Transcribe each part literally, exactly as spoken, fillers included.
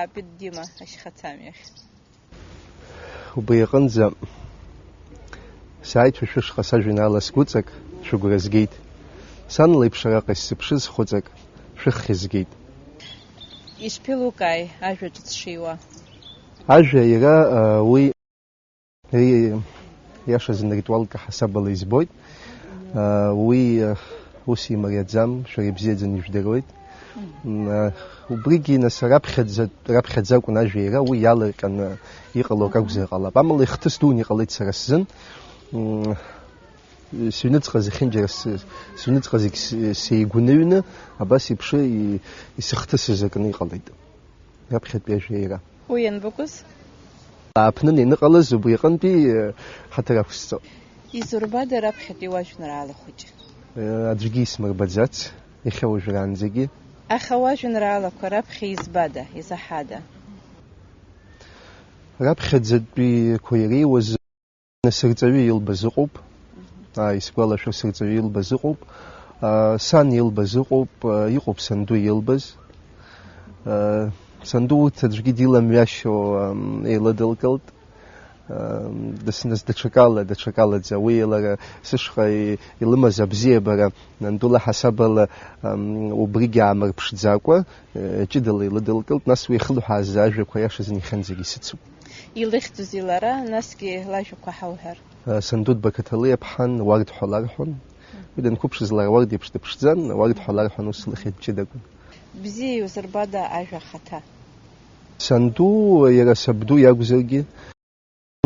Апит Дима ашьхацамҩахь. Убри аҟынӡа сааит шәа шәышҟа сажәеинраала сгәыҵак, шәыгәра згеит. Сан леиԥш араҟа исзыԥшыз хәыҵак, шәыххь згеит. Ишԥеилукааи ажәа ҿыц шиуа? Ажәа иара, а, уи, и-, иашазын ритуалк аҳасабала избоит. А, уи, а, ус имариаӡам, шәара ибзиаӡаны ижәдыруеит. М, а, убригьы, нас, раԥхьаӡа, раԥхьаӡа акәын ажәа иара, уи иалырҟьаны иҟало акы акәзар ҟалап. Амала ихҭыс дуны иҟалеит сара сзын. М, сыҩныҵҟа зехьынџьара с-, сыҩныҵҟа зегь с-, сеигәныҩны, абас еиԥш и-, исыхҭысыз акны иҟалеит. Раԥхьатәи ажәеира. Уи ианбакәыз? Ааԥнын ианыҟалаз убри аҟынтәи, э, ҳаҭыр ақәсҵо. Изурбада раԥхьатәи уажәеинраала хәыҷы? Э, аӡәгьы исмырбаӡац, иахьа уажәраанӡагьы. Аха уажәеинраалақәа раԥхьа избада, изаҳада? Раԥхьаӡатәиқәа иреиуаз. Сырҵаҩы илбаз ыҟоуп. Ааи, исгәалашәо, сырҵаҩы илбаз ыҟоуп. Аа, сан илбаз ыҟоуп, аа, иҟоуп санду илбаз. Аа, санду урҭ аӡәгьы диламҩашьо, ам, еиладылкылт. Ам, дас-, нас даҽакала, даҽакалаӡа. Уи лара сышҟа и-, илымаз абзиабара, нанду лаҳасабала, ам, убригьы аамырԥшӡакәа, э, ҷыдала илыдылкылт, нас уи ихылҳәааз ажәақәа иашазын иахьанӡагь исыцуп. Илыхьӡузеи лара, насгьы лажәақәа ҳауҳәар? Санду Бақаҭалиаԥҳан уард ҳәа ларҳәон. Уи данқәыԥшыз лара уард еиԥш дыԥшӡан, уард ҳәа ларҳәон, ус лыхьӡ ҷыдакәын. Бзиа иузырбада ажәа ахаҭа? Санду, иара сабду иакәзаргьы,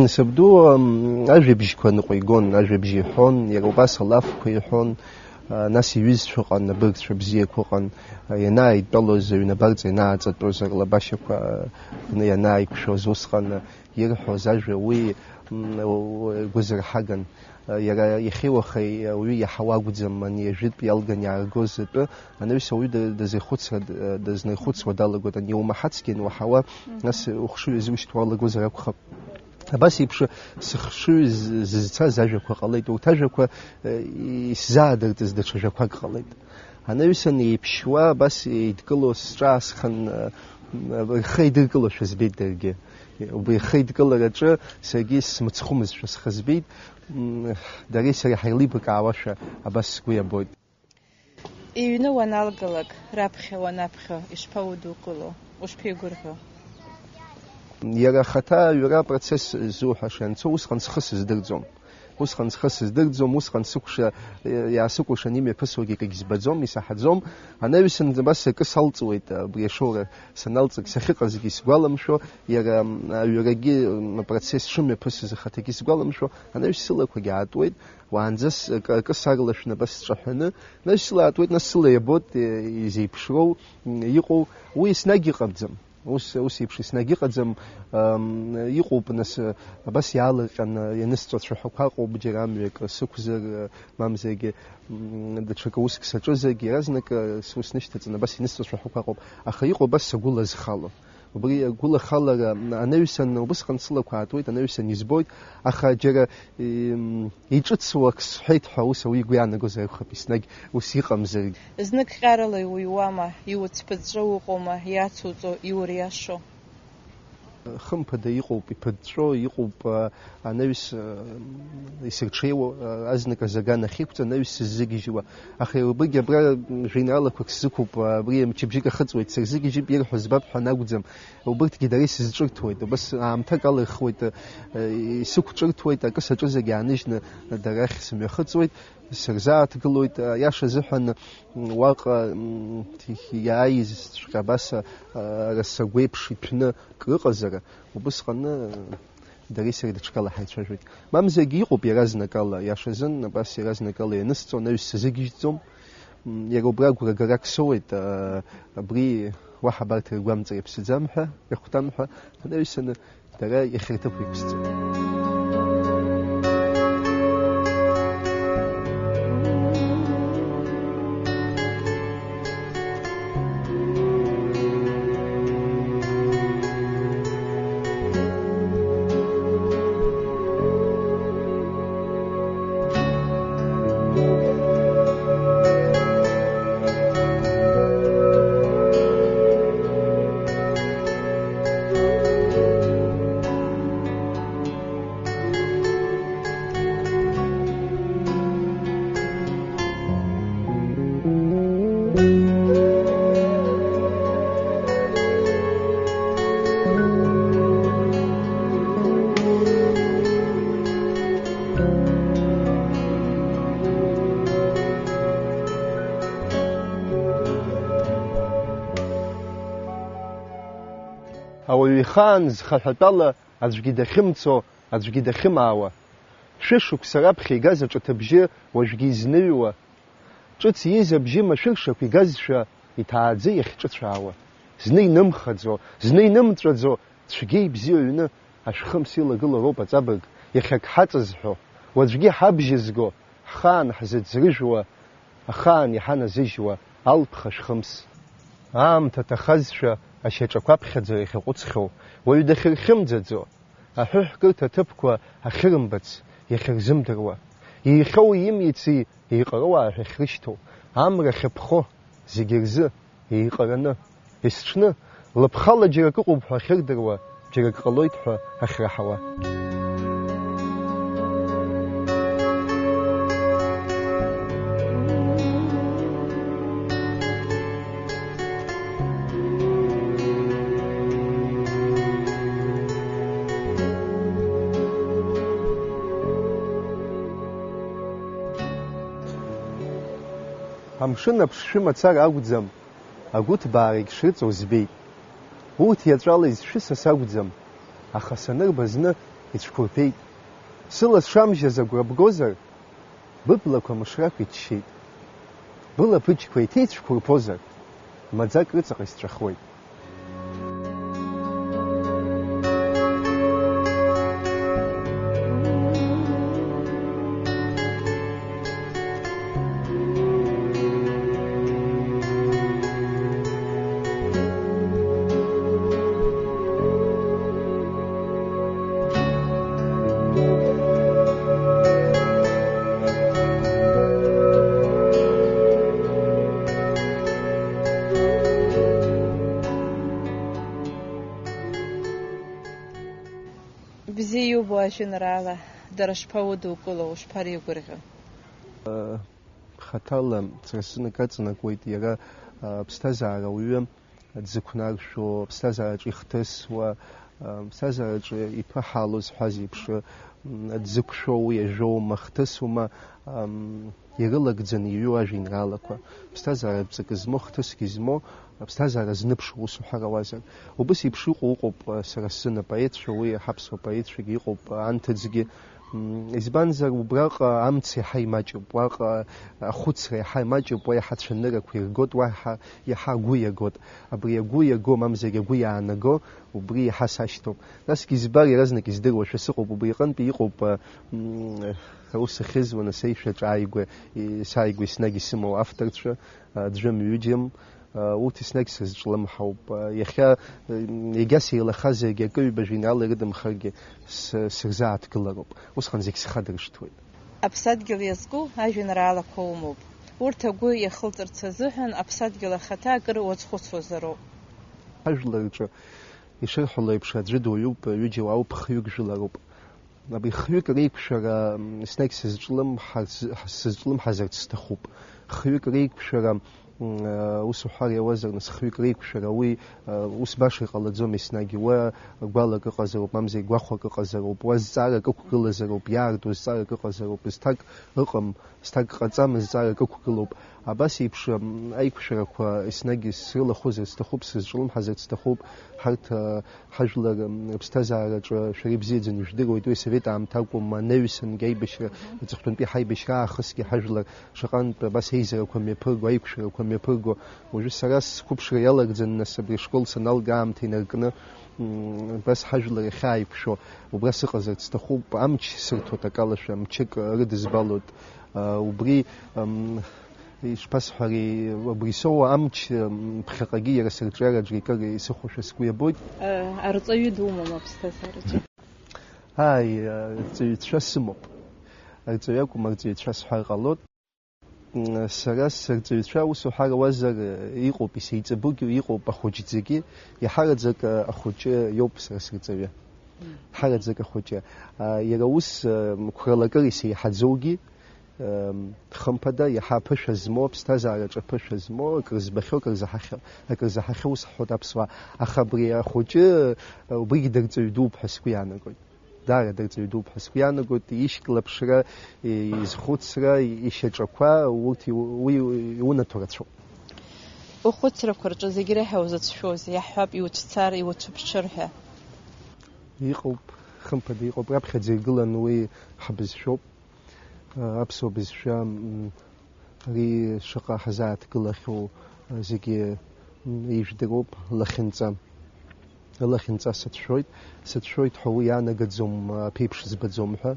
сабду, ам, ажәабжьқәа ныҟәигон, ажәабжь иҳәон, иара убас алафқәа иҳәон, а, нас иҩызцәа ыҟан, абыргцәа бзиақәа ыҟан, а, ианааидтәалоз, аҩны абарҵа ианааҵатәоз, рлабашьақәа, а, кны ианааиқәшәоз, усҟан, а, ирҳәоз ажәа уи, м, у-, гәазырҳаган. А, иара иахьеи уахеи ауаҩы иаҳауа акәӡам, ани ажәытә иалган иааргоз атәы, анаҩс ауаҩы да-, дазихәыцра, д-, дазнаихәыцуа далагоит, ани иумаҳацгьы, уаҳауа, нас ухшыҩ азушьҭуа уалагозар акәхап. Абас еиԥш сыхшыҩ з-, зызцаз ажәақәа ҟалеит. Урҭ ажәақәа, э, исзаадыртыз даҽа жәақәак ҟалеит. Анаҩсан еиԥшьуа абас еидкыло сҿаасхан, э, рхы еидыркылошәа збеит даргьы. Убри рхы еидкылараҿы саргьы смыцхәымызшәа схы збеит. М, дареи сареи ҳаилибакаауашәа абас сгәы иабоит. Иҩны уаналгалак, раԥхьа уанаԥхьо, ишԥаудукыло, ушԥеигәырӷьо? Иара ахаҭа аҩра апроцесс ззуҳәаша анцо, усҟан схы сыздырӡом. Усҟан схы сыздырӡом, усҟан сыкәша, иаасыкәыршан имҩаԥысуагьы акгьы збаӡом, исаҳаӡом. Анаҩсан абас акы салҵуеит, абри ашоура саналҵ, сахьыҟазгьы сгәаламшәо, иара, м, аҩрагьы, м, апроцесс шымҩаԥысыз ахаҭагьы сгәаламшәо, анаҩс сылақәагьы аатуеит. Уаанӡа с-, акы, акы сарлашәны абас сҿаҳәаны, нас сыла аатуеит, нас сыла иабоит, е, изеиԥшроу, м, иҟоу, уи еснагь иҟабӡам. Ус, ус еиԥш еснагь иҟаӡам, ам, иҟоуп, нас, абас иаалырҟьаны ианысҵо ацәаҳәақәа ыҟоуп, џьара амҩа акы сықәзар, мамзаргьы, м, даҽакы уск саҿызаргь, иаразнак, с-, ус нышьҭаҵаны абас ианысҵо ацәаҳәақәа ыҟоуп. Аха иҟоуп абас сагәылазхало. Убри агәылахалара анаҩсан, убысҟан сылақәа аатуеит, анаҩсан избоит, аха џьара, им, иҿыцу ак сҳәеит ҳәа ус ауаҩы игәы иаанагозар акәхап, еснагь ус иҟамзаргь. Знык ҟьарала иуҩуама, иуцәԥыҵәҵәо уҟоума, иацуҵо, иуриашо? Хымԥада иҟоуп, иԥыҵәҵәо, иҟоуп, а, анаҩс, а, исырҽеиуа, а, азнык азы аган ахьықәҵа, анаҩс сыззыгьежьуа. Аха убригь абра жәеинраалақәак сзықәуп, абри мчыбжьык ахыҵуеит, сырзыгьежьып, ирҳәо збап ҳәа анакәӡам. Убырҭгьы дара исызҿырҭуеит, убас аамҭак алырхуеит, исықәҿырҭуеит, акы саҿызаргь ааныжьны дара ахь сымҩахыҵуеит, сырзааҭгылоит, аиаша азыҳәан, уаҟа, м, иааизҵәҟьа абас, а, арасагәеиԥш иҭәны крыҟазар, убысҟаны, Дареи сареи даҽакала ҳаицәажәоит. Мамзаргьы иҟоуп иаразнакала, иашазын, абас иаразнакала ианысҵо, анаҩс сазыгьежьӡом. М, иара убра агәра агарак соуеит, а, абри уаҳа абарҭ ргәамҵра иаԥсаӡам ҳәа, иахәҭам ҳәа, анаҩсаны дара иахьырҭыԥу иқәсҵоит. Ауаҩы ихаан зхаҳәатәала аӡәгьы дахьымцо, аӡәгьы дахьымаауа. Шәышықәса раԥхьа игаз аҿыҭыбжьы уажәгьы изныҩуа. Ҿыц ииз абжьы машәыршақә игазшәа, иҭааӡы иахьҿыцәаауа. Зны инымхаӡо, зны инымҵәаӡо, цәгьа ибзиа ҩны, ашәхымс илагыло роуп аҵабырг, иахьак ҳаҵызҳәо, уаҵәгьы ҳабжьызго, ҳхаан ҳзыӡрыжәуа, ахаан иҳаназыжьуа алԥха шәхымс. Аамҭа ҭахазшәа, ашьаҿақәа аԥхьаӡа иахьаҟәыҵхьоу, уаҩ дахьырхьымӡаӡо, аҳәыҳәкырҭа аҭыԥқәа ахьырымбац, иахьырзымдыруа, еихьоу имици еиҟароу ааҳәа ахьрышьҭоу, амра ахьыԥхо, зегьы рзы, еиҟараны, есҽны, лыԥхала џьара акы ыҟоуп ҳәа ахьырдыруа, џьара акы ҟалоит ҳәа ахьраҳауа. Амшын аԥшшәы мацара акәӡам, агәыҭбаарагь шрыҵоу збеит. Урҭ иаҵәала изшәысас акәӡам, аха санырба зны ицәқәырԥеит. Сыла сшамжьаз агәра бгозар, быблақәа мышрақә иччеит. Былабыџьқәа еиҭеицәқәырԥозар, маӡак рыҵаҟа исҵәахуеит. Бзиа иубо ажәеинраала, дара шԥаудукыло, ушԥареигәырӷьо? Хаҭала сара сзы аҵанакуеит иара, а, аԥсҭазаара ауаҩы дзықәнаршәо, аԥсҭазаараҿы ихҭысуа, а, аԥсҭазаараҿы иԥыҳаало зҳәаз еиԥш, м, дзықәшәоу уи ажәоума, хҭысума, ам, ирылагӡаны иҩу ажәеинраалақәа. Ԥсҭазааратә ҵакы змоу, хҭысгьы змоу, аԥсҭазаара зныԥшуа, ус уҳәар ауазар. Убыс еиԥш иҟоу ыҟоуп, а, сара сзын апоетцәа, уи ҳаԥсуа поетцәагьы иҟоуп, а, анҭыҵгьы. М, избанзар, убраҟа амц иаҳа имаҷуп, уаҟа ахәыцра иаҳа имаҷуп, уа иаҳа цәаныррақәа иргоит, уа иаҳа, иаҳа агәы иагоит. Абри агәы иаго, мамзаргьы агәы иаанаго, убри иаҳа сашьҭоуп. Насгьы избар, иаразнак издыруашәа сыҟоуп, убри иҟынтәи иҟоуп, а, м, ус ахьызуа, нас аишәаҿы ааигәа, и-, сааигәа еснагь исымоу авторцәа, а, ӡәым-ҩыџьам, а, урҭ еснагь срызҿлымҳауп. А, иахьа, м, егьа сеилахазаргьы, акы-ҩба жәеинраала ирыдымхаргьы, с-, сырзааҭгылароуп. Усҟан зегь схадыршҭуеит. Аԥсадгьыл иазку ажәеинраалақәа умоуп. Урҭ агәы иахылҵырц азыҳәан аԥсадгьыл ахаҭа акыр уазхәыцуазароуп. Ажәлар рҿы ишырҳәало еиԥш, аӡәы дуаҩуп, ҩыџьа уаауп, хҩык жәларуп. Абри хҩык реиқәшәара, м, еснагь сызҿлымҳарц-, сызҿлымҳазарц сҭахуп. Хҩык реиқәшәара, м, э, ус уҳәар иауазар, нас, хҩык реиқәшәара уи, э, ус баша иҟалаӡом еснагь. Уа гәалак ыҟазароуп, мамзар гәахәак ыҟазароуп, уа зҵаарак ықәгылазароуп, иаарту зҵаарак ыҟазароуп, зҭак ыҟам, зҭак ҟаҵам, зҵаарак ықәгылоуп. Абас еиԥш, м, аиқәшәарақәа еснагь срылахәызарц сҭахуп, сызҿлымҳазарц сҭахуп. Ҳарҭ, э, Ҳажәлар, м, рыԥсҭазаараҿы шәара ибзиаӡаны ижәдыруеит, уи асовет аамҭа акәым, анаҩсангьы аибашьра, Мгм. аҵыхәтәантәи ҳаибашьра аахысгьы ҳажәлар шаҟантә абас еизарақәа мҩаԥырго, аиқәшәарақәа мҩаԥырго. Уажәы сара сқәыԥшра иалагӡаны, нас, абри ашкол саналга аамҭа инаркны, м, абас ҳажәлар иахьааиқәшәо убра сыҟазарц сҭахуп, амч сырҭоит акалашәа, мчык рыдызбалоит. А, убри, м, Ишԥасҳәари, абри соуа амч, м, ԥхьаҟагьы иара сырҿиараҿы икыр исыхәошәа сгәы иабоит. Э, арҵаҩы думоума аԥсҭазаараҿы? Ааи, э, арҵаҩцәа сымоуп. Арҵаҩы акәым, арҵаҩцәа сҳәар ҟалоит. М, сара сырҵаҩцәа, ус уҳәар ауазар, э, иҟоуп, исеиҵабугьы иҟоуп ахәыҷӡагьы, иаҳараӡак, э, ахәыҷы иоуп сара сырҵаҩы. Мм. Ҳараӡак ахәыҷы. А, иара ус, э, қәрала акыр исеиҳаӡоугьы, Ем, хымԥада, иаҳа аԥышәа змоу, аԥсҭазаараҿы аԥышәа змоу, акры збахьоу, акры заҳахьоу, акры заҳахьоу ус ҳҳәоит аԥсуаа. Аха абри ахәыҷы, э, убригь дырҵаҩ дууп ҳәа сгәы иаанагоит. Даара дырҵаҩ дууп ҳәа сгәы иаанагоит, ишьклаԥшра, и-, изхәыцра, и-, ишьаҿақәа, урҭ иу-, уи иунаҭо рацәоуп. Ухәыцрақәа рҿы зегь реиҳа узыцәшәоз, иаҳҳәап, иуцәцар, иуцәыԥҽыр ҳәа. Иҟоуп, хымԥада иҟоуп, раԥхьаӡа игылан уи ҳбызшәоуп, аԥсуа бызшәа, м, ари шаҟа ҳазааҭгылахьоу, зегьы, м, ижәдыруп, лахьынҵа. Лахьынҵа сацәшәоит, сацәшәоит ҳәа уи иаанагаӡом, аԥеиԥш збаӡом ҳәа,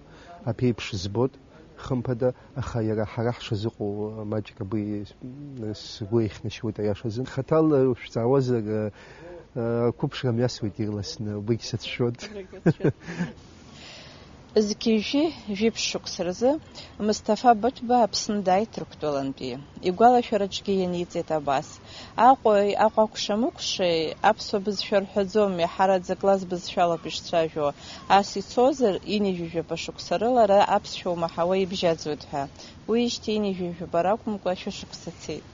аԥеиԥш збоит, хымԥада, аха иара ҳара ҳшазыҟоу маҷк абри сгәы еихьнашьуеит аиашазы. Хаҭала шәҵаауазар, қәыԥшра мҩасуеит ирласны, убригь сацәшәоит. Зқьи жәшәи жәиԥшь шықәса рзы Мысҭафа Быҭәба Аԥсны дааит Ҭырқәтәылантәи. Игәалашәараҿгьы ианиҵеит абас: Аҟәеи Аҟәа акәша-мыкәшеи аԥсуа бызшәа рҳәаӡом, иаҳараӡак лаз бызшәалоуп ишцәажәо. Ас ицозар, ҩынҩажәи жәаба шықәса рыла ара аԥсшәа умаҳауа ибжьаӡуеит ҳәа. Уиижьҭеи ҩынҩажәи жәаба ракәымкәа, шәышықәса цеит.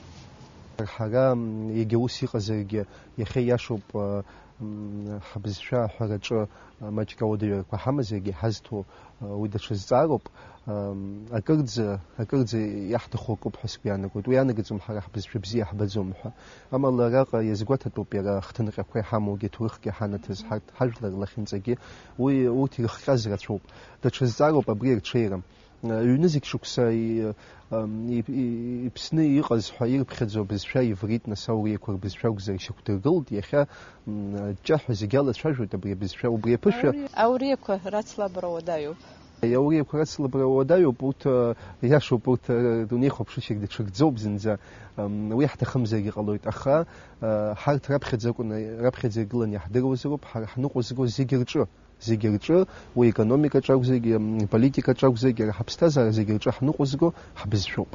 Ҳара, м, егьа ус иҟазаргьы, иахьа иашоуп, а, м, ҳбызшәа аҳәараҿы, а, маҷк ауадаҩрақәа ҳамазаргьы, иҳазҭо, а, уи даҽа зҵаароуп. Ам, акырӡа, акырӡа иаҳҭаху акоуп ҳәа сгәы иаанагоит. Уи ианагаӡом ҳара ҳбызшәа бзиа ҳбаӡом ҳәа. Амала араҟа иазгәаҭатәуп иара ахҭынҟьақәа иҳамоугьы, аҭоурыхгьы ҳанаҭаз ҳарҭ ҳажәлар лахьынҵагьы. Уи, урҭ ирыхҟьаз рацәоуп. Даҽа зҵаароуп абри арҽеира. Ҩ-нызқь шықәса и-, ам, и-, и-, иԥсны иҟаз ҳәа ирыԥхьаӡо абызшәа иврит, нас ауриақәа рбызшәа акәзар ишьақәдыргылт, иахьа, м, ҷҷаҳәа зегь алацәажәоит абри абызшәа, убри аԥышәа. Ауриақәа рацлабра уадаҩуп. Ауриақәа рацлабра уадаҩуп, урҭ, а, иашоуп, урҭ, а, дунеихәаԥшышьагь даҽакӡоуп зынӡа, ам, уи ҳҭахымзаргьы ҟалоит, аха, а, ҳарҭ раԥхьаӡа акәны, раԥхьаӡа игыланы иаҳдыруазароуп, ҳара ҳныҟәо зго зегьы рҿы. Зегьы рҿы, уи економикаҿ акәзаргьы, м, политикаҿ акәзаргьы, ара ҳаԥсҭазаара зегьы рҿы ҳныҟәызго ҳбызшәоуп.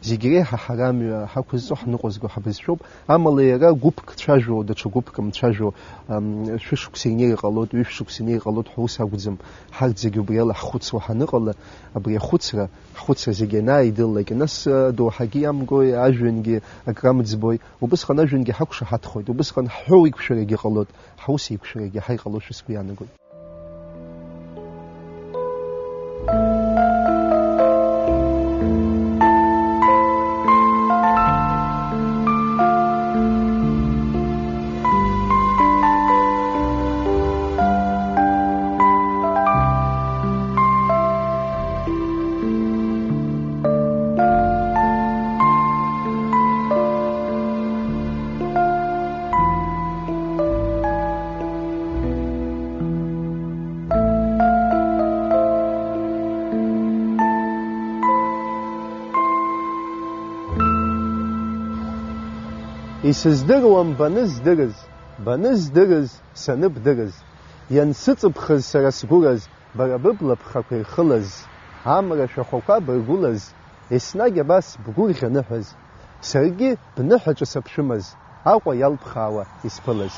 Зегь реиҳа ҳара амҩа ҳақәызҵо ҳныҟәызго ҳбызшәоуп. Амала иара гәыԥк цәажәо, даҽа гәыԥк мцәажәо, м, шәышықәса инеир ҟалоит, ҩышәшықәса инеир ҟалоит ҳәа ус акәӡам. Ҳарҭ зегьы убриала ҳхәыцуа ҳаныҟала, абри ахәыцра, ҳхәыцра зегьы анааидыллак, нас, э, доуҳагьы иамгои, ажәҩангьы акрамӡбои, убысҟан ажәҩангьы ҳақәшаҳаҭхоит, убысҟан ҳҳәоу еиқәшәарагьы ҟалоит, ҳус еиқәшәарагьы ҳаиҟалошәа сгәы иаанагоит. Исыздыруам баныздырыз, баныздырыз, саныбдырыз. Иансыҵыԥхыз сара сгәыраз, бара быбла ԥхақәа ирхылаз, амра шәахәақәа быргәылаз, еснагь абас бгәырӷьа ныҳәаз, саргьы бныҳәаҿы саԥшәымаз, Аҟәа иалԥхаауа исԥылаз.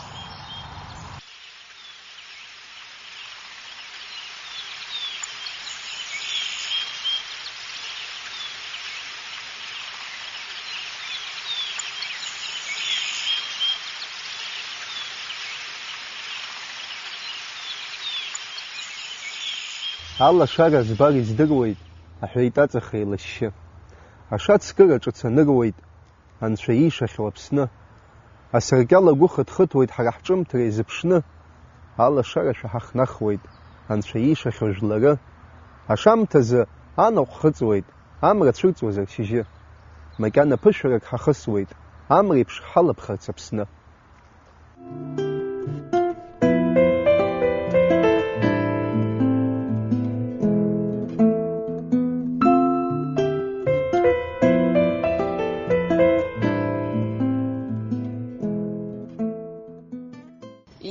Алашара збар издыруеит, аҳәеитаҵаха еилашьшьы. Ашацкыра ҿыц аныруеит, Анцәа иишахьоу Аԥсны. Асаркьал агәы хыҭхыҭуеит ҳара ҳҿымҭра иазыԥшны. Алашара шәаҳахнахуеит, Анцәа иишахьоу жәлары. Ашамҭазы анаҟә хыҵуеит, амра цәырҵуазар шьыжьы. Макьана ԥышәарак ҳахысуеиԥш, амреиԥш ҳалаԥхарц Аԥсны.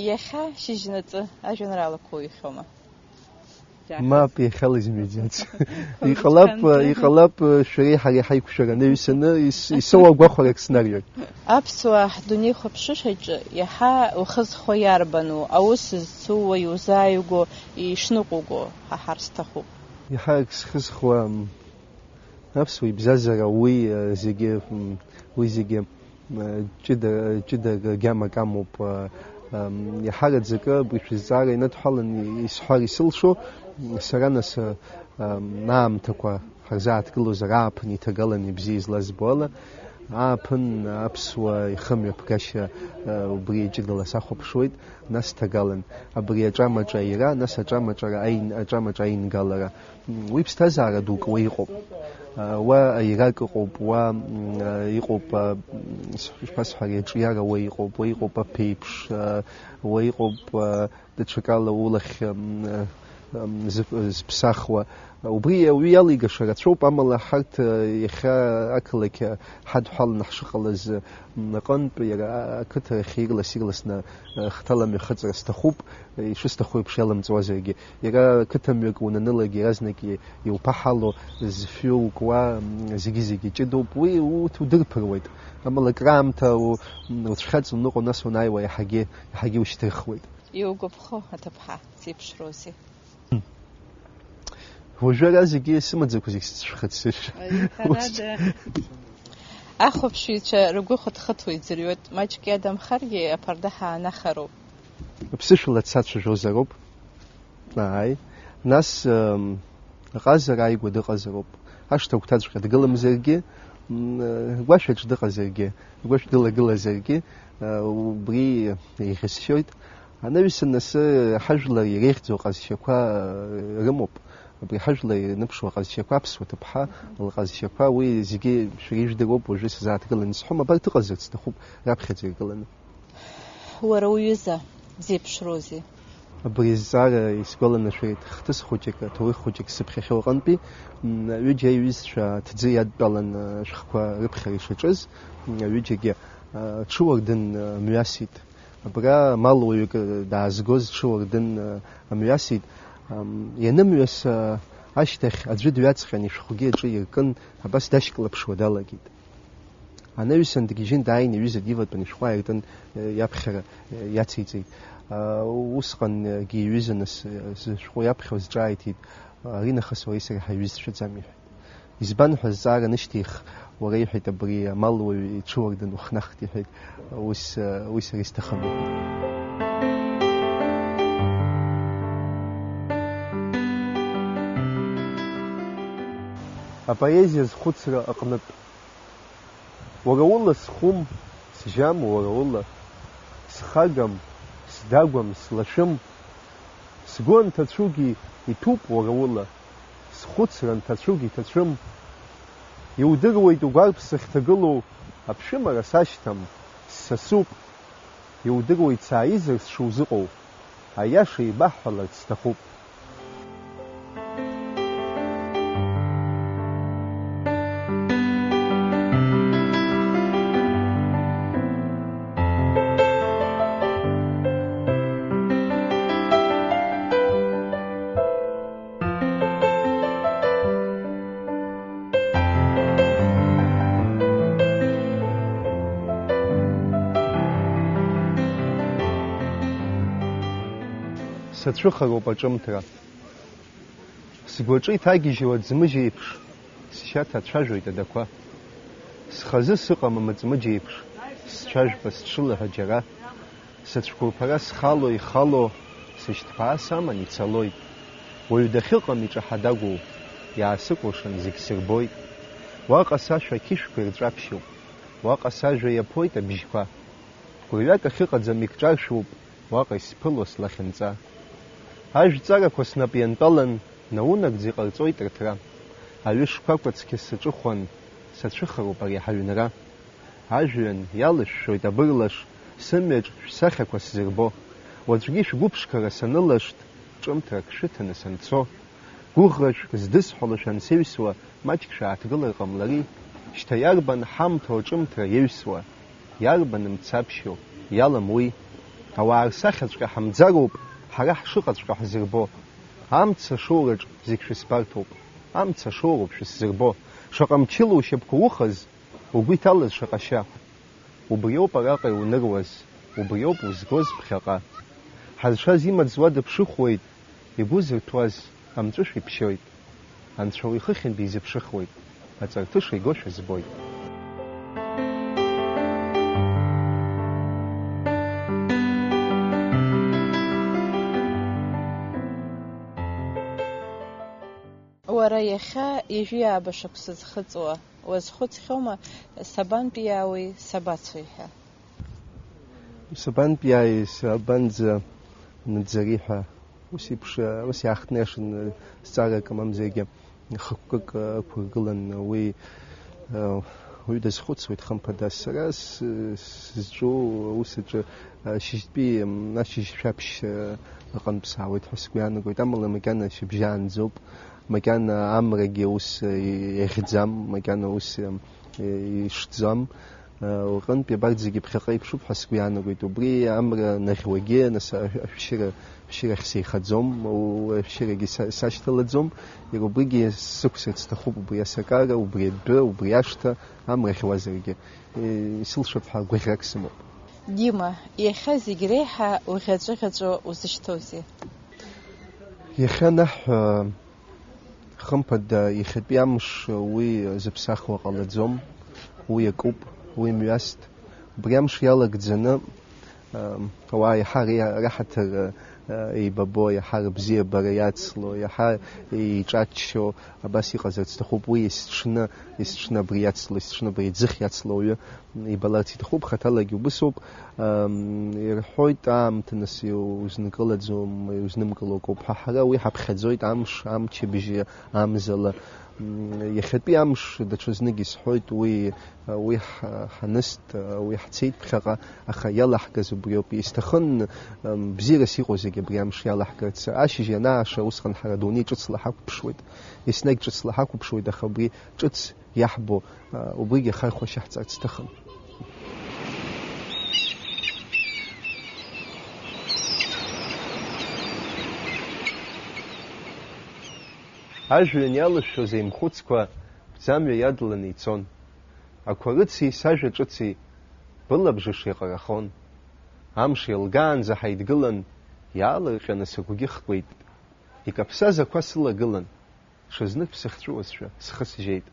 Иахьа шьыжьнаҵы ажәеинраалақәа уҩхьоума? Мап, иахьала изымҩаӡац. Иҟалап, иҟалап, шәареи ҳареи ҳаиқәшәара анаҩсаны ис-, исоу агәахәарак снарҩыр. Аԥсуаа ҳдунеихәаԥшышьаҿы иаҳа ухы зхо иарбану, аус зцу, уаҩ узааигәоу, ишныҟәуго ҳаҳар сҭахуп. Иаҳа ак схы зхуа, м, аԥсуа ибзазара уи, э, зегьы, м, уи зегьы ҷыда, ҷыда гьамак амоуп. Иаҳараӡакы абри шәызҵаара инадҳәалан исҳәар исылшо, сара нас, аамҭақәа ҳарзааҭгылозар ааԥын иҭагалан ибзиа излазбо ала, Ааԥын аԥсуа ихымҩаԥгашьа, э, убри ҷыдала сахәаԥшуеит, нас ҭагалан. Абри аҿамаҿа аира, нас аҿамаҿара аин-, аҿамаҿа аингалара. М, уи ԥсҭазаара дук уа иҟоуп. Э, уа аирак ыҟоуп, уа, м, э, иҟоуп, э, м, с-, ишԥасҳәари, аҿиара уа иҟоуп, уа иҟоуп аԥеиԥш, э, уа иҟоуп, э, даҽакала улахь, м, м, зыԥ-, зыԥсахуа. Убри ауаҩы иалигаша рацәоуп, амала ҳарҭ, э, иахьа ақалақь, э, ҳадҳәаланы ҳшыҟалаз, м, аҟынтә, иара ақыҭа ахь ирлас-ирласны, э, хҭала мҩахыҵра сҭахуп, э, ишысҭаху еиԥш иалымҵуазаргьы. Иара қыҭамҩак унанылак, иаразнак и-, иуԥаҳало, зфҩы укуа, м, зегьы-зегьы ҷыдоуп. Уи урҭ удырԥыруеит. Амала акраамҭа у-, м, уцәхьаҵ уныҟәо, нас уанааиуа иаҳагьы, иаҳагьы ушьҭырхуеит. Иугәаԥхо, аҭыԥҳа, дзеиԥшроузеи? Уажәы ара зегьы сымаӡақәа зегь сыцәхыццышәа. Ари ҳәарада, ахәаԥшыҩцәа ргәы хыҭхыҭуа иӡырҩуеит, маҷк иадамхаргьы аԥарда ҳаанахароуп. Аԥсышәала дсацәажәозароуп. Ааи. Нас, м, аҟазара ааигәа дыҟазароуп. Ашҭа агәҭаҵәҟьа дгыламзаргьы, м, гәашәаҿ дыҟазаргьы, гәашә дылагылазаргьы, э, убри еиӷьасшьоит. Анаҩсан асы ҳажәлар иреиӷьӡоу ҟазшьақәа, э, рымоуп. Абри ҳажәлар ирныԥшуа ҟазшьақәа, аԥсуа ҭыԥҳа лҟазшьақәа, уи зегьы шәара ижәдыруоуп, уажәы сзааҭгыланы исҳәом, абарҭ ыҟазарц сҭахуп раԥхьаӡа иргыланы. Уара уҩыза дзеиԥшроузеи? Абри азҵаара исгәаланашәеит хҭыс хәыҷык, аҭоурых хәыҷык сыԥхьахьоу аҟынтәи, м, ҩыџьа аиҩызцәа аҭӡы иадтәалан, э, ашәҟәқәа рыԥхьара ишаҿыз, м, аҩыџьагьы, э, ҽыуардын, э, мҩасит. Абра малуаҩык, э, даазгоз ҽыуардын, э, мҩасит. Ам, ианымҩас, э, ашьҭахь аӡәы дҩаҵҟьан ишәҟәгьы аҿы иркын, абас дашьклаԥшуа далагеит. Анаҩсан дгьежьын дааины иҩыза диватәан ишәҟәы ааиртын, э, иаԥхьара, э, иациҵеит. Э, усҟангьы иҩыза нас, э, зышәҟәы иаԥхьоз ҿааиҭит, "Аринахыс уареи сареи ҳаиҩызцәаӡам," иҳәеит. "Избан?" ҳәа зҵаара анышьҭихх, уара, иҳәеит, абри амалуаҩ иҽыуардын ухнахт, иҳәеит, ус, э, уи сара исҭахым, иҳәеит. Апоезиа зхәыцра аҟнытә. Уара ула схәым, сжьам уара ула, схагам, сдагәам, слашәым. Сгәы анҭацәугьы иҭәуп уара ула, схәыцра анҭацәугьы иҭацәым. Иудыруеит угәарԥ сахьҭагылоу, аԥшәымара сашьҭам, ссасуп. Иудыруеит сааизар сшузыҟоу, аиаша еибаҳҳәаларц сҭахуп. Сацәыхароуп аҿымҭра. Сгәаҿы иҭагьежьуа аӡмыжь еиԥш, сшьа ҭацәажәоит адақәа. Схазы сыҟам амыҵмыџь еиԥш, сцәажәпа сҽылаҳәа џьара. Сыцәқәырԥара схало ихало, сышьҭԥаа саман ицалоит. Уаҩ дахьыҟам иҿаҳа-дагәоу, иаасыкәыршан зегь сырбоит. Уаҟа сашәа ақьышәқәа ирҿаԥшьуп, уаҟа сажәа иаԥоит абжьқәа. Гәырҩак ахьыҟаӡам икҿаршәуп, уаҟа исԥыло слахьынҵа. Ажәҵарақәа снап иантәалан, наунагӡа иҟарҵоит рыҭра. Аҩы шқәақәа цқьа саҿыхәан, сацәыхароуп ари ҳаҩнра. Ажәҩан иалышәшәоит абырлаш, сымҩаҿ шәсахьақәа сзырбо. Уаҵәгьы шәгәыԥшқара санылашт, ҿымҭрак шәыҭаны санцо. Гәыӷрашәк здысҳәалоу шәансеҩсуа, маҷк шәааҭгылар ҟамлари? Шьҭа иарбан ҳамҭоу аҿымҭра иаҩсуа? Иарбан мцаԥшьоу? Иалам уи. Ауаа рсахьаҵәҟьа ҳамӡароуп, ҳара ҳшыҟаҵәҟьа ҳзырбо. Амца шоураҿ зегь шәысбарҭоуп, амца шоуроуп шәысзырбо. Шаҟа мчыла ушьапқәа ухыз, угәы иҭалаз шаҟа шьа. Убриоуп араҟа иуныруаз, убриоуп узгоз ԥхьаҟа. Ҳазшаз имаҵ уа дыԥшыхәуеит, игәы зырҭәуаз амҵәышә иԥшьоит. Анцәа уи хыхьынтә изыԥшыхуеит, аҵарҭыша игошәа збоит. Уара иахьа ҩажәи ааба шықәса зхыҵуа Уазхәыцхьоума, сабантәиаауеи, сабацои ҳәа? Сабантәиааи, сабанӡа наӡари ҳәа, ус еиԥш, ус иаахтны иашан, зҵаарак мамзаргьы хықәкык ықәыргылан, уи, уаҩы дазхәыцуеит, хымԥада. Сара с-, сызҿу аус аҿы, шьыжьтәи, м, ашьыжь шәаԥшь, ы, аҟынтә саауеит ҳәа сгәы иаанагоит. Амала макьана шьыбжьаанӡоуп, макьана амрагьы ус, ы, иахьӡам, макьана ус, ы, ишӡам. Уҟынтәи абарҭ зегьы ԥхьаҟа иԥшуп ҳәа сгәы иаанагоит. Убри амра наӷьуагьы, нас, ашәшьыра, ашәшьырахь сеихаӡом, у-, ашәшьырагьы са-, сашьҭалаӡом. Иара убригьы сықәсырц сҭахуп, убри асакара, убри адәы, убри ашҭа, амра ӷьуазаргьы, исылшап ҳәа гәаӷьрак сымоуп. Дима, иахьа зегь реиҳа уӷьаҵәыӷьаҵәуа узышьҭоузеи? Иахьа анаҳҳәа, хымԥада, иахьатәи амш уи зыԥсахуа ҟалаӡом, уи акуп, уи мҩаст. Убри амш иалагӡаны, ам, ауаа иаҳа ри-, раҳаҭыр, а, еибабо, иаҳа рыбзиабара иацло, иаҳа еиҿаччо, абас иҟазарц сҭахуп. Уи есҽны, есҽны абри иацло, есҽны абри аӡыхь иацло ауаҩы ибаларц иҭахуп, хаҭалагьы убысоуп. Ам, ирҳәоит, аамҭа нас иузнкылаӡом, иузнымкыло акоуп ҳәа. Ҳара уи ҳаԥхьаӡоит амш, амчыбжьы, амзала. М, иахьатәи амш даҽазныкгьы сҳәоит, уи, уи ҳ-, ҳаныст, уи ҳцеит ԥхьаҟа, аха иалаҳгаз убриоуп. Исҭахын, м, бзиарас иҟоу зегьы абри амш иалаҳгарц. Ашьыжь ианааша, усҟан ҳара адунеи ҿыцла ҳақәԥшуеит. Еснагь ҿыцла ҳақәыԥшуеит, аха абри ҿыц иаҳбо, а, убригьы ахархәашьа ҳҵарц сҭахын. Ажәҩан иалышәшәоз аимхәыцқәа бӡамҩа иадланы ицон. Ақәа рыци сажәа ҿыци былабжыш иаҟарахон. Амш еилгаанӡа ҳаидгылан, иаалырҟьаны сыгәгьы хкуеит. Икаԥсаз ақәа сылагылан. Ҽазнык бсыхьҵәыуазшәа схы сжьеит.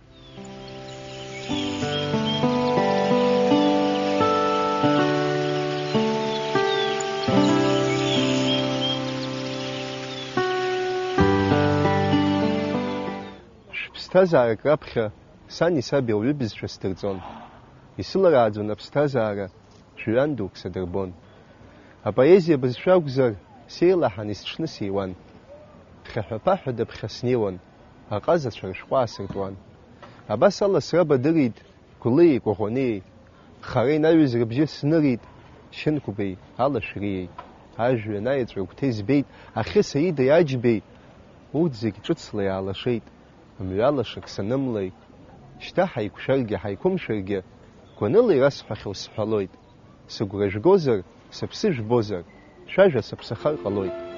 Шәԥсҭазаарак раԥхьа сани саби ауаҩы бызшәа сдырҵон. Исыларааӡон аԥсҭазаара, жәҩан дук садырбон. Апоезиа бызшәа акәзар, сеилаҳан есҽны сиуан. Хьаҳәа-ԥаҳәа дыԥхьа снеиуан, аҟазацәа рышәҟәы аасыртуан. Абас ала срабадырит Гәлии Кәаӷәании, хара инаҩыз рыбжьы снырит Шьынқәбеи Алашәриеи. Ажәҩан аеҵәа агәҭа избеит, ахьы Саидеи Аџьбеи, урҭ зегь ҿыцла иаалашеит. Мҩалашак санымлеи, шьҭа ҳаиқәшәаргьы ҳаиқәымшәаргьы, гәаныла ирасҳәахьоу сҳәалоит. Сыгәра жәгозар, сыԥсы жәбозар, шәажәа сыԥсахар ҟалоит.